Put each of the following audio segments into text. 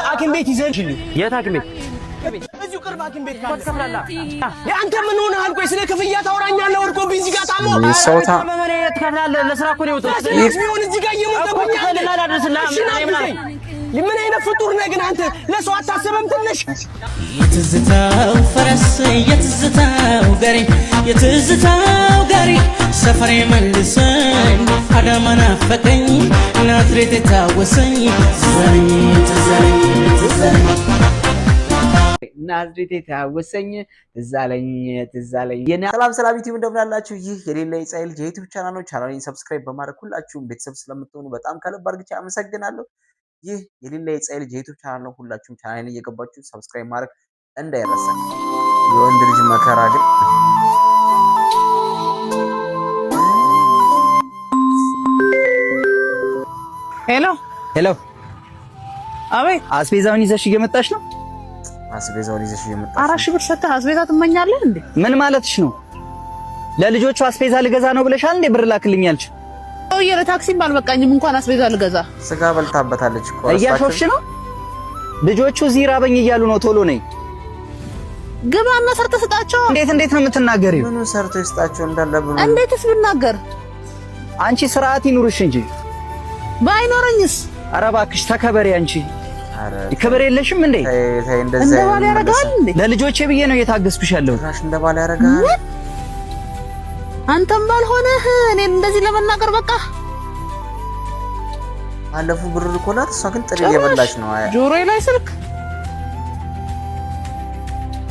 ሐኪም ቤት ይዘሽልኝ። የት ሐኪም ቤት? እዚሁ ቅርብ ሐኪም ቤት ካለ። አንተ ምን ሆነሃል? ቆይ ስለ ክፍያ ታወራኛለህ? ወድቆብኝ እዚህ ጋር ታሞ ሰው ታ ምን ትከፍላለህ? ለስራ እኮ ነው የወጣሁት። ቢሆን እዚህ ጋር እየሞተብኝ አለ። እሺ ና አግዘኝ። ምን አይነት ፍጡር ነህ ግን አንተ? ለሰው አታስብም ትንሽ? የትዝታው ፈረስ፣ የትዝታው ጋሪ፣ የትዝታው ጋሪ፣ ሰፈሬ መልሰኝ፣ አዳማ ናፈቀኝ፣ ናዝሬት የታወሰኝ፣ ትዘለኝ ትዘለኝ ትዘለኝ። ናዝሬት የታወሰኝ፣ ትዝ አለኝ ትዝ አለኝ። ሰላም ሰላም ዩቲዩብ፣ እንደምን አላችሁ? ይህ የሌለ የፀሐይ ልጅ የዩቲዩብ ቻናል ነው። ቻናሌን subscribe በማድረግ ሁላችሁም ቤተሰብ ስለምትሆኑ በጣም ከልብ አድርጌ አመሰግናለሁ። ይህ የሌለ የፀሐይ ልጅ የዩቲዩብ ቻናል ነው። ሁላችሁም ቻናሌን እየገባችሁ subscribe ማድረግ እንዳይረሳ። የወንድ ልጅ መከራ ግን። ሄሎ። ሄሎ። አቤት። አስቤዛውን ይዘሽ እየመጣሽ ነው? አስቤዛውን ይዘሽ እየመጣሽ 4,000 ብር ሰጥተህ አስቤዛ ትመኛለህ እንዴ? ምን ማለትሽ ነው? ለልጆቹ አስቤዛ ልገዛ ነው ብለሻል እንዴ? ብር ላክልኝ ያልሽ? ሰውዬ ለታክሲም አልበቃኝም እንኳን አስቤዛ ልገዛ። ስጋ በልታበታለች እኮ። እያሾፍሽ ነው? ልጆቹ እዚህ ራበኝ እያሉ ነው። ቶሎ ነይ። ግባና ሰርተህ ስጣቸው። እንዴት እንዴት ነው የምትናገሪው? ምኑን ሰርቶ ይስጣቸው እንዳለ ብሎ። እንዴትስ ብናገር? አንቺ ስርዓት ይኑርሽ እንጂ። ባይኖረኝስ? ኧረ እባክሽ ተከበሪ። አንቺ ኧረ ክብር የለሽም እንዴ? ተይ ተይ፣ እንደዚህ እንደ ባል ያደርጋል እንዴ? ለልጆቼ ብዬ ነው እየታገስኩሽ ያለሁት። ጭራሽ እንደ ባል ያደርጋል። አንተም ባልሆነህ እኔን እንደዚህ ለመናገር በቃ። ባለፈው ብር ልኮላት እሷ ግን ጥሬ እየበላች ነው። አይ ጆሮዬ ላይ ስልክ።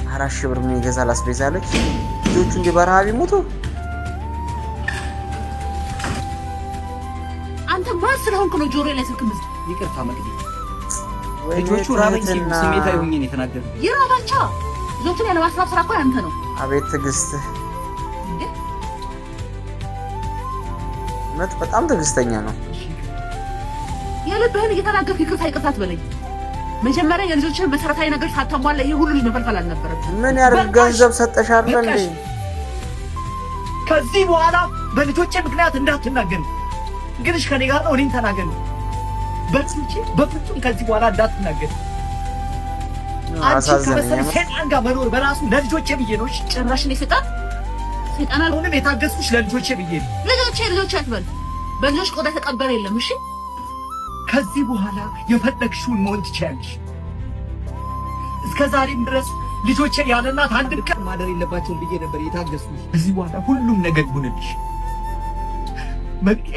4,000 ብር ምን ይገዛል አስቤዛ አለች። ልጆቹ እንዲህ በረሃብ ቢሞቱ። አንተ ማን ስለሆንክ ነው ጆሮዬ ላይ ስልክ ምዝ ይቅርታ መቅዲ፣ ወይኔ ልጆቹ ራበኝ ሲሉ ትህትና። ስሜታዊ ሆኜ ነው የተናገርኩት። ይራባቸው። ልጆችን ያለ ማስራብ ስራ እኮ ያንተ ነው። አቤት ትዕግስት! እንዴ? እውነት በጣም ትዕግስተኛ ነው። የልብህን እየተናገርክ ይቅርታ ይቅርታ አትበለኝ። መጀመሪያ የልጆችህን መሰረታዊ ነገር ሳታሟላ ይሄ ሁሉ ልጅ መፈልፈል አልነበረብህም። ምን ያደርግ፣ ገንዘብ ሰጠሽ አይደል እንዴ? ከዚህ በኋላ በልጆቼ ምክንያት እንዳትናገር። እንግዲህ ከኔ ጋር ነው፣ እኔን ተናገር። በልጆቼ በፍጹም ከዚህ በኋላ እንዳትናገር። አንቺ አሳዘነኝ። ከመሰለ የምር። ሰይጣን ጋር መኖር በራሱ ለልጆቼ ብዬ ነው። እሺ? ጭራሽ እኔ ሰይጣን ሰይጣን አልሆነ። አሁንም የታገስኩሽ ለልጆቼ ብዬ ነው። ልጆቼ ልጆቼ አትበል። በልጆች ቆዳ የተቀበረ የለም። እሺ። ከዚህ በኋላ የፈለግሽውን መሆን ትችያለሽ። እስከ ዛሬም ድረስ ልጆቼ ያለ እናት አንድ ቀን ማደር የለባቸውም ብዬ ነበር የታገስኩሽ። ከዚህ በኋላ ሁሉም ነገር ይሁንልሽ።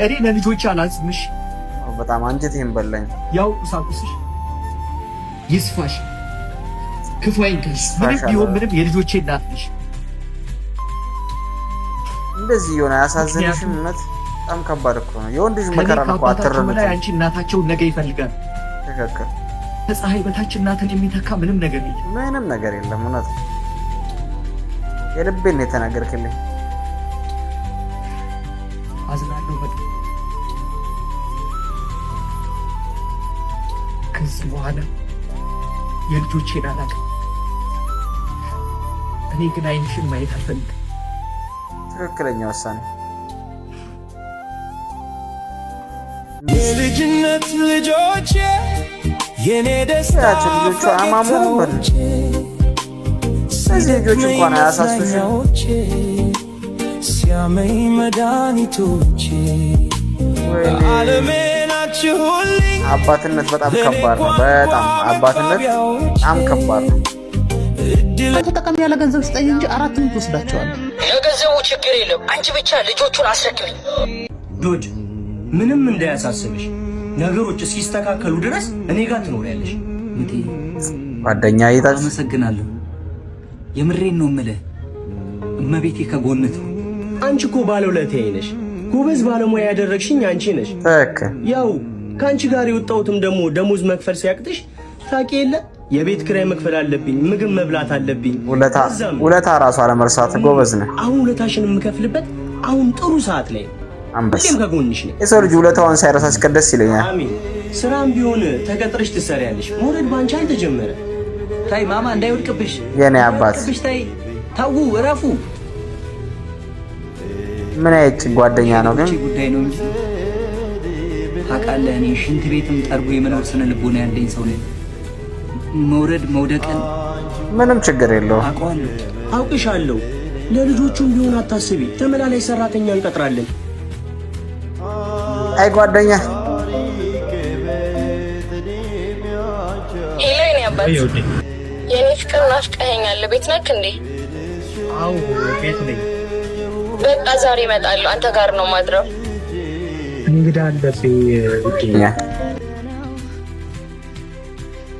እኔ ለልጆቼ አላዝምሽ። በጣም አንጀቴን በላኝ። ያው ቁሳቁስሽ ይስፋሽ፣ ክፉ አይንካሽ። ምንም ይስፋሽ ቢሆን አለ። ምንም የልጆቼ እናት ነሽ። እንደዚህ የሆነ አያሳዝንሽም? ምክንያቱም እውነት በጣም ከባድ እኮ ነው። የወንድ ልጅ ከኔ መከራን እኮ ከአባታቸው በላይ አትረዱትም። አንቺ እናታቸውን ነገ ይፈልጋል። ትክክል። ከፀሐይ በታች እናትን የሚተካ ምንም ነገር የለም። ምንም ነገር የለም። እውነት የልቤን ነው የተናገርክልኝ። አዝናለሁ በጣም። ከዚህ በኋላ የልጆቼን አላውቅም። እኔ ግን ዓይንሽን ማየት አልፈልግም። ትክክለኛ ውሳኔ። የልጅነት ልጆቼ፣ የኔ ደስታ። ያቸው ልጆቹ አያማምሩም? በል እነዚህ ልጆች እንኳን አያሳሱሽም? ሲያመኝ መድኃኒቶቼ። ወይኔ ዓለሜ ናችሁልኝ። አባትነት በጣም ከባድ ነው። በጣም አባትነት በጣም ከባድ ነው። አንተ ጠቀም ያለ ገንዘብ ስጠኝ እንጂ አራቱን ትወስዳቸዋለህ። ለገንዘቡ ችግር የለም። አንቺ ብቻ ልጆቹን አስረክብኝ። ዶጅ፣ ምንም እንዳያሳስብሽ፣ ነገሮች እስኪስተካከሉ ድረስ እኔ ጋር ትኖሪያለሽ። ምጤ ጓደኛ ይታች አመሰግናለሁ። የምሬን ነው የምልህ። እመቤቴ ከጎንህ ትሁን። አንቺ እኮ ባለውለታዬ ነሽ። ጎበዝ ባለሙያ ያደረግሽኝ አንቺ ነሽ። ትክክል። ያው ከአንቺ ጋር የወጣሁትም ደግሞ ደሞዝ መክፈል ሲያቅትሽ ታውቂ የለ፣ የቤት ኪራይ መክፈል አለብኝ፣ ምግብ መብላት አለብኝ። ውለታ ከዛም ውለታ ራሱ አለመርሳት ጎበዝ ነህ። አሁን ውለታሽን የምከፍልበት አሁን ጥሩ ሰዓት ላይ ነው። አንበሳ። ሁሌም ከጎንሽ ነኝ። የሰው ልጅ ውለታውን ሳይረሳ ሲቀር ደስ ይለኛል። አሜን። ስራም ቢሆን ተቀጥረሽ ትሰሪያለሽ። መውረድ ባንቺ አልተጀመረ። ታይ ማማ፣ እንዳይወድቅብሽ፣ የኔ አባት። እንዳይወድቅብሽ። ታይ፣ ተው፣ እረፉ። ምን አይነት ጓደኛ ነው ግን? ጉዳይ ነው እንጂ። ታውቃለህ፣ እኔ ሽንት ቤትም ጠርጎ የመኖር ስነ ልቦና ያለኝ ሰው ነኝ። መውረድ መውደቅን ምንም ችግር የለውም። አውቀዋለሁ። አውቅሻለሁ። ለልጆቹም ቢሆን አታስቢ፣ ተመላላይ ሰራተኛ እንቀጥራለን። አይ ጓደኛ። Hello የኔ አባት፣ የኔ ፍቅር ናፍቀኸኛል። ቤት ነክ እንዴ? አዎ ቤት ነኝ። በቃ ዛሬ እመጣለሁ። አንተ ጋር ነው ማድረው። እንግዳ አለብኝ ውዴ።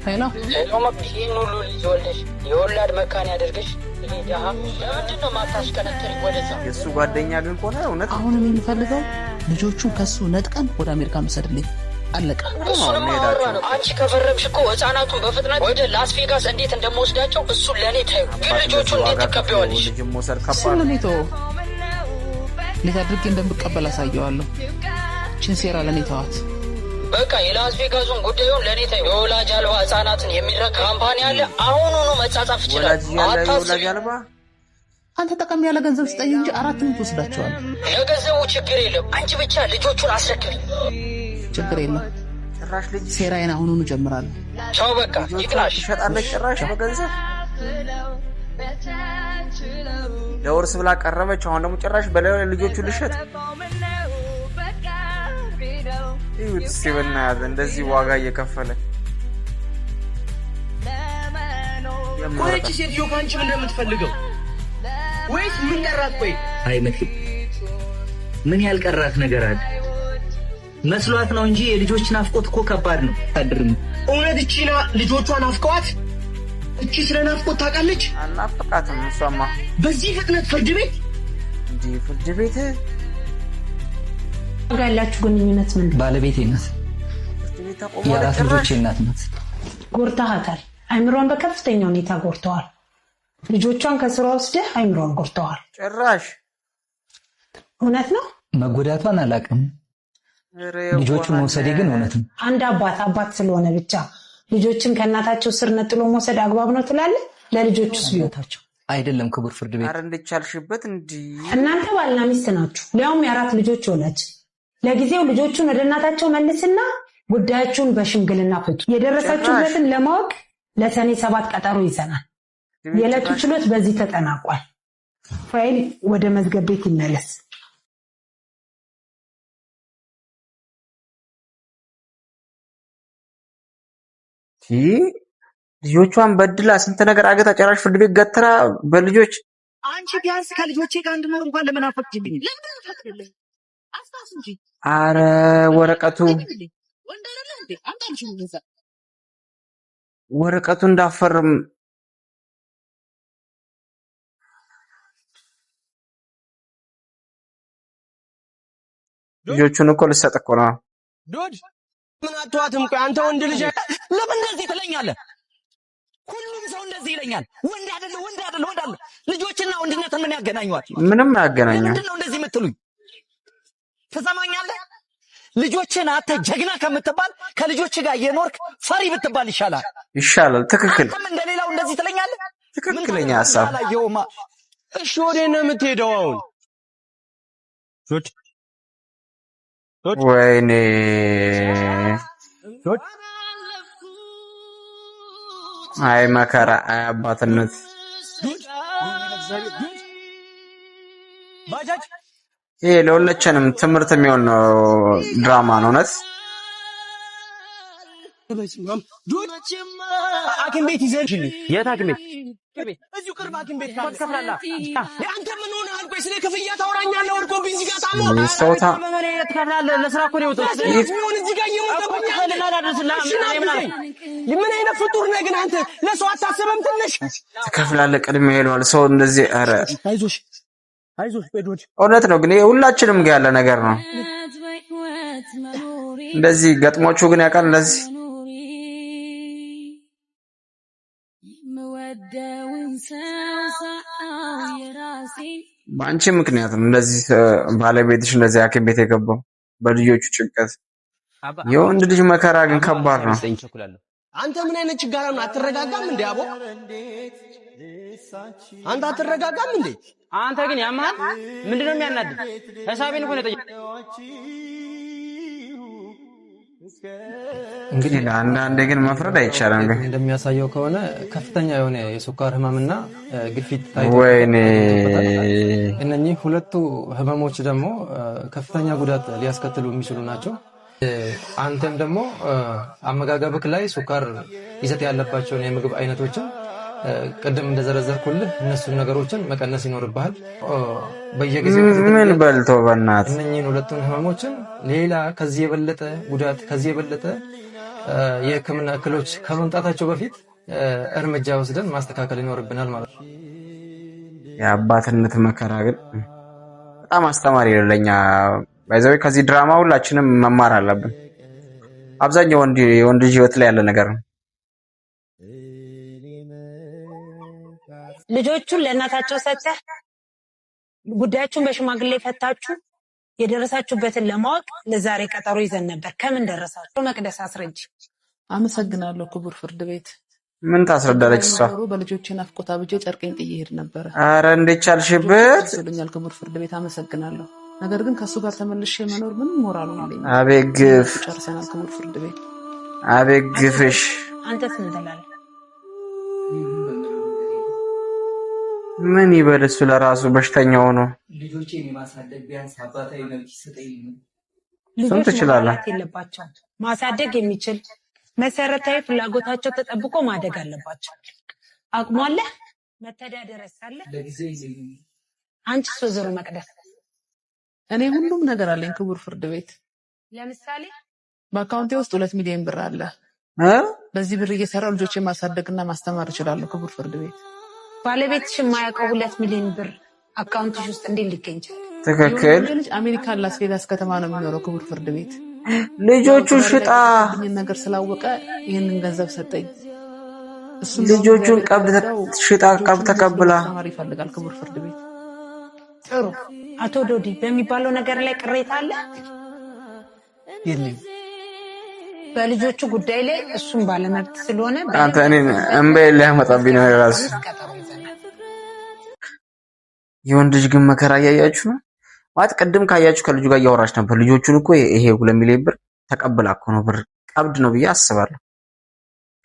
Hello። Hello መቅዲ፣ ይህን ሁሉ ልጅ ወልደሽ የወላድ መካን ያደርግሽ እኔ ደሃ ለምንድን ነው ማታሽቀነጥሪ ወደዛ? የእሱ ጓደኛ ግን ከሆነ እውነት አሁን እኔ የምፈልገው ልጆቹን ከሱ ነጥቀን ወደ አሜሪካ መውሰድልኝ። አለቀ። ጥሩ ነው እሱንማ መሄዳቸው። አወራ ነው። አንቺ ከፈረምሽ እኮ ህጻናቱን በፍጥነት ወደ ላስ ቬጋስ እንዴት እንደምወስዳቸው እሱን ለእኔ ታዩ። ግን አባት ልጆቹን እንደዚህ እንዴት ዋጋ ከፍሎ ትቀበዋለሽ? ልጅን መውሰድ እሱን ከባድ ነው። ለእኔ ተወው። እንዴት አድርጌ እንደምቀበል አሳየዋለሁ። ችን ሴራ ለእኔ ተዋት። በቃ የላስ ቬጋሱን ጉዳዩን ለእኔ ታዩ። የወላጅ አልባ ህጻናትን የሚረክ company አለ። አሁኑኑ መጻጻፍ ይችላል። ወላጅ እያለ አታስቢ። የወላጅ አልባ። አንተ ጠቀም ያለ ገንዘብ ስጠኝ እንጂ አራቱን ትወስዳቸዋለህ። ለገንዘቡ ችግር የለም። አንቺ ብቻ ልጆቹን አስረክብኝ። ችግር የለም። ጭራሽ ልጅ ሴራዬን አሁኑኑ ጀምራለሁ። ቻው በቃ ልጆቿን ይቅናሽ። ትሸጣለች ጭራሽ በገንዘብ ለውርስ ብላ ቀረበች። አሁን ደግሞ ጭራሽ በላዩ ላይ ልጆቹ ልሸጥ። እዩት እስኪ በእናትህ እንደዚህ ዋጋ እየከፈለ ቆይ እቺ ሴትዮ ከአንቺ ምን እንደምትፈልገው ወይስ ምን ቀራት? ቆይ አይ መሲ፣ ምን ያልቀራት ነገር አለ መስሏት ነው እንጂ የልጆች ናፍቆት እኮ ከባድ ነው። ታድርም እውነት እቺና ልጆቿን ናፍቀዋት? እቺ ስለ ናፍቆት ታውቃለች? አልናፈቃትም። እሷማ በዚህ ፍጥነት ፍርድ ቤት እንዲህ ፍርድ ቤት ጋር ያላችሁ ግንኙነት ምንድን ነው? ባለቤቴ ናት። ፍርድ ቤት ተቆሟል። የአራት ጭራሽ ልጆቼ እናት ናት። ጎርተሃታል። አይምሯን በከፍተኛ ሁኔታ ጎርተዋል። ልጆቿን ከስሯ ወስደህ አይምሯን ጎርተዋል። ጭራሽ እውነት ነው። መጎዳቷን አላውቅም። ኧረ ልጆቹን መውሰዴ ግን እውነት ነው። አንድ አባት አባት ስለሆነ ብቻ ልጆችን ከእናታቸው ስር ነጥሎ መውሰድ አግባብ ነው ትላለህ? ለልጆቹስ ቢሆን አይደለም ክቡር ፍርድ ቤት። ኧረ እንድቻልሽበት እንዲህ እናንተ ባልና ሚስት ናችሁ፣ ሊያውም የአራት ልጆች ወላጅ። ለጊዜው ልጆቹን ወደ እናታቸው መልስና ጉዳያችሁን በሽምግልና ፍቱ። የደረሳችሁበትን ለማወቅ ለሰኔ 7 ቀጠሮ ይዘናል። የዕለቱ ችሎት በዚህ ተጠናቋል። ፋይል ወደ መዝገብ ቤት ይመለስ። ልጆቿን በድላ ስንት ነገር አግታ ጭራሽ ፍርድ ቤት ገትራ በልጆች አንቺ ቢያንስ ከልጆቼ ጋር እንድኖር እንኳን ለምን አፈቅጂልኝ? ለምን አልፈቅድልህ? አስታውስ እንጂ። አረ ወረቀቱ ወንድ አይደለህ እንዴ? አምጣ ልጅ ገንዘብ። ወረቀቱ እንዳፈርም ልጆቹን እኮ ልሰጥ እኮ ነው። ዶድ ምን አትዋትም? ቆይ አንተ ወንድ ልጅ ለምን እንደዚህ ትለኛለህ? ሁሉም ሰው እንደዚህ ይለኛል። ወንድ አይደለ ወንድ አይደለ ወንድ አይደለ። ልጆችና ወንድነትን ምን ያገናኘዋል? ምንም አያገናኘው። ለምንድን ነው እንደዚህ የምትሉኝ? ትሰማኛለህ? ልጆችን አንተ ጀግና ከምትባል ከልጆች ጋር እየኖርክ ፈሪ ብትባል ይሻላል። ይሻላል። ትክክል፣ አንተም እንደሌላው እንደዚህ ትለኛለህ? ትክክለኛ ሀሳብ። አላየሁማ። እሺ ወዴት ነው የምትሄደው አሁን? ዶድ ወይኔ ዶድ አይ መከራ፣ አይ አባትነት። ባጃጅ ይሄ ለሁላችንም ትምህርት የሚሆን ነው ድራማ ነው። እውነት ዱድ ሐኪም ቤት ይዘሽልኝ። የት ሐኪም ቤት? እዚሁ ቅርብ ሐኪም ቤት ካለ ትከፍላለህ። አንተ ምን ሆነሃል? ቆይ ስለ ክፍያ ታወራኛለህ? ወድቆብኝ እዚህ ጋር ታሞ ሰውታ ትከፍላለህ። ለስራ እኮ ነው የወጣሁት። ቢሆን እዚህ ጋር እየሞተብኝ ያለ። ክፈልና ላድርስልህ። እሺ ና አግዘኝ። ምን አይነት ፍጡር ነህ ግን አንተ? ለሰው አታስብም ትንሽ? ትከፍላለህ ቅድሚያ ይለዋል ሰው እንደዚህ። ኧረ አይዞሽ አይዞሽ ዱድ እውነት ነው ግን ይሄ ሁላችንም ጋር ያለ ነገር ነው። እንደዚህ ገጥሟችሁ ግን ያውቃል? እንደዚህ በአንቺ ምክንያት ነው እንደዚህ ባለቤትሽ እንደዚህ ሐኪም ቤት የገባው በልጆቹ ጭንቀት። የወንድ ልጅ መከራ ግን ከባድ ነው። አንተ ምን አይነት ችጋራም ነው? አትረጋጋም እንዴ አቦ? አንተ አትረጋጋም እንዴ? አንተ ግን ያመሃል። ምንድነው የሚያናድድ? ሂሳቤን እኮ ነው የጠየቅኩህ። እንግዲህ አንዳንዴ ግን መፍረድ አይቻልም። ውጤቱ ግን እንደሚያሳየው ከሆነ ከፍተኛ የሆነ የስኳር ህመምና ግፊት ወይኔ ታይቶበታል። እነኚህ ሁለቱ ህመሞች ደግሞ ከፍተኛ ጉዳት ሊያስከትሉ የሚችሉ ናቸው። አንተም ደግሞ አመጋገብክ ላይ ስኳር ይዘት ያለባቸውን የምግብ አይነቶችን ቅድም እንደዘረዘርኩልህ እነሱን ነገሮችን መቀነስ ይኖርብሃል። በየጊዜው ምን ክትትል በልቶ በእናት እነኚህን ሁለቱን ህመሞችን ሌላ ከዚህ የበለጠ ጉዳት ከዚህ የበለጠ የሕክምና እክሎች ከመምጣታቸው በፊት እርምጃ ወስደን ማስተካከል ይኖርብናል ማለት ነው። የአባትነት መከራ ግን በጣም አስተማሪ ነው ለኛ። By the way ከዚህ ድራማ ሁላችንም መማር አለብን። አብዛኛው ወንድ የወንድ ልጅ ህይወት ላይ ያለ ነገር ነው። ልጆቹን ለእናታቸው ሰጥተህ ጉዳያችሁን በሽማግሌ ፈታችሁ የደረሳችሁበትን ለማወቅ ለዛሬ ቀጠሮ ይዘን ነበር። ከምን ደረሳችሁ? መቅደስ አስረጅ። አመሰግናለሁ ክቡር ፍርድ ቤት። ምን ታስረዳለች እሷ? ኖሮ በልጆቼ ናፍቆት አብጄ ጨርቄን ጥዬ ሄድ ነበረ። አረ እንዴት ቻልሽበት? ደርሶልኛል ክቡር ፍርድ ቤት አመሰግናለሁ። ነገር ግን ከእሱ ጋር ተመልሼ መኖር ምንም ሞራሉ የለኝም። አቤት ግፍ፣ ጨርሰናል ክቡር ፍርድ ቤት። አቤት ግፍሽ። አንተስ ምን ትላለህ? ምን ይበል እሱ ለራሱ በሽተኛ ሆኖ። ልጆቼን የማሳደግ ቢያንስ አባታዊ መብት ይሰጠኝ። እሱም ልጆች ትችላለህ። መባላት የለባቸውም። ማሳደግ የሚችል መሰረታዊ ፍላጎታቸው ተጠብቆ ማደግ አለባቸው። አቅሙ አለህ? መተዳደሪያስ አለ? ለጊዜው የለኝም። አንቺስ ወይዘሮ መቅደስ? እኔ ሁሉም ነገር አለኝ ክቡር ፍርድ ቤት። ለምሳሌ በአካውንቴ ውስጥ 2 ሚሊዮን ብር አለ። እ? በዚህ ብር እየሰራው ልጆቼን ማሳደግና ማስተማር እችላለሁ ክቡር ፍርድ ቤት። ባለቤትሽ የማያውቀው 2 ሚሊዮን ብር አካውንትሽ ውስጥ እንዴት ሊገኝ ቻለ? ትክክል። የወንድሜ ልጅ አሜሪካን ላስ ቬጋስ ከተማ ነው የሚኖረው ክቡር ፍርድ ቤት። ልጆቹ ያው ትዳሬ ላይ ሽጣ የደረሰብኝን ነገር ስላወቀ ይህንን ገንዘብ ሰጠኝ። እሱም ደግሞ ልጆቹን እግዚአብሔር ቀብድ ከረዳው ሽጣ ቀብ ልጆቹን እዚህ ተቀብላ ማስተማር ይፈልጋል ክቡር ፍርድ ቤት። ጥሩ። አቶ ዶዲ በሚባለው ነገር ላይ ቅሬታ አለ? የለኝም። በልጆቹ ጉዳይ ላይ እሱም ባለመብት ስለሆነ አንተ እኔን እምባዬን ሊያመጣብኝ ነው የራሱ። ቀጠሮ ይዘናል። የወንድ ልጅ ግን መከራ እያያችሁ ነው ማለት። ቅድም ካያችሁ ከልጁ ጋር እያወራች ነበር። ልጆቹን እኮ ይሄ 2 ሚሊዮን ብር ተቀብላ እኮ ነው፣ ብር ቀብድ ነው ብዬ አስባለሁ።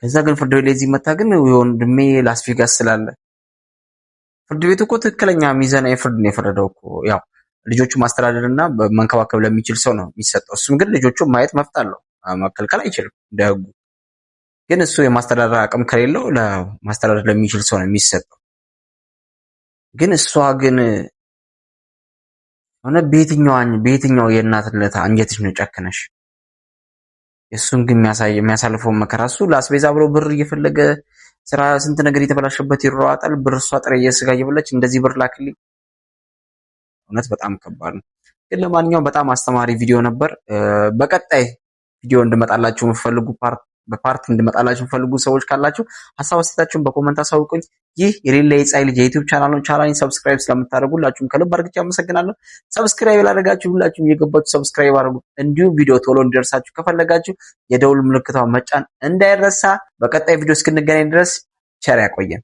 ከዛ ግን ፍርድ ቤት ላይ እዚህ መታ ግን የወንድሜ ላስ ቬጋስ ስላለ ፍርድ ቤቱ እኮ ትክክለኛ ሚዛናዊ ፍርድ ነው የፈረደው እኮ። ያው ልጆቹ ማስተዳደርና መንከባከብ ለሚችል ሰው ነው የሚሰጠው። እሱም ግን ልጆቹ ማየት መብት አለው፣ መከልከል አይችልም እንደ ህጉ። ግን እሱ የማስተዳደር አቅም ከሌለው ለማስተዳደር ለሚችል ሰው ነው የሚሰጠው። ግን እሷ ግን ሆነ በየትኛው የእናትነት አንጀትሽ ነው ጨክነሽ? እሱን ግን የሚያሳልፈውን መከራ እሱ ለአስቤዛ ብሎ ብር እየፈለገ ስራ ስንት ነገር እየተበላሸበት ይሯሯጣል። ብር እሷ ጥሬ ስጋ እየበላች እንደዚህ ብር ላክልኝ። እውነት በጣም ከባድ ነው። ግን ለማንኛውም በጣም አስተማሪ ቪዲዮ ነበር። በቀጣይ ቪዲዮ እንድመጣላችሁ የምትፈልጉ part በ part እንድመጣላችሁ የምትፈልጉ ሰዎች ካላችሁ ሀሳብ አስተያየታችሁን በ comment አሳውቁኝ። ይህ የሌላ የፀሐይ ልጅ የ YouTube channel ነው። ቻናሌን subscribe ስለምታደርጉ ሁላችሁም ከልብ አድርጌ አመሰግናለሁ። Subscribe ያላደረጋችሁ ሁላችሁም እየገባችሁ subscribe አድርጉ። እንዲሁም ቪዲዮ ቶሎ እንዲደርሳችሁ ከፈለጋችሁ የደውል ምልክቷን መጫን እንዳይረሳ። በቀጣይ ቪዲዮ እስክንገናኝ ድረስ ቸር ያቆየን።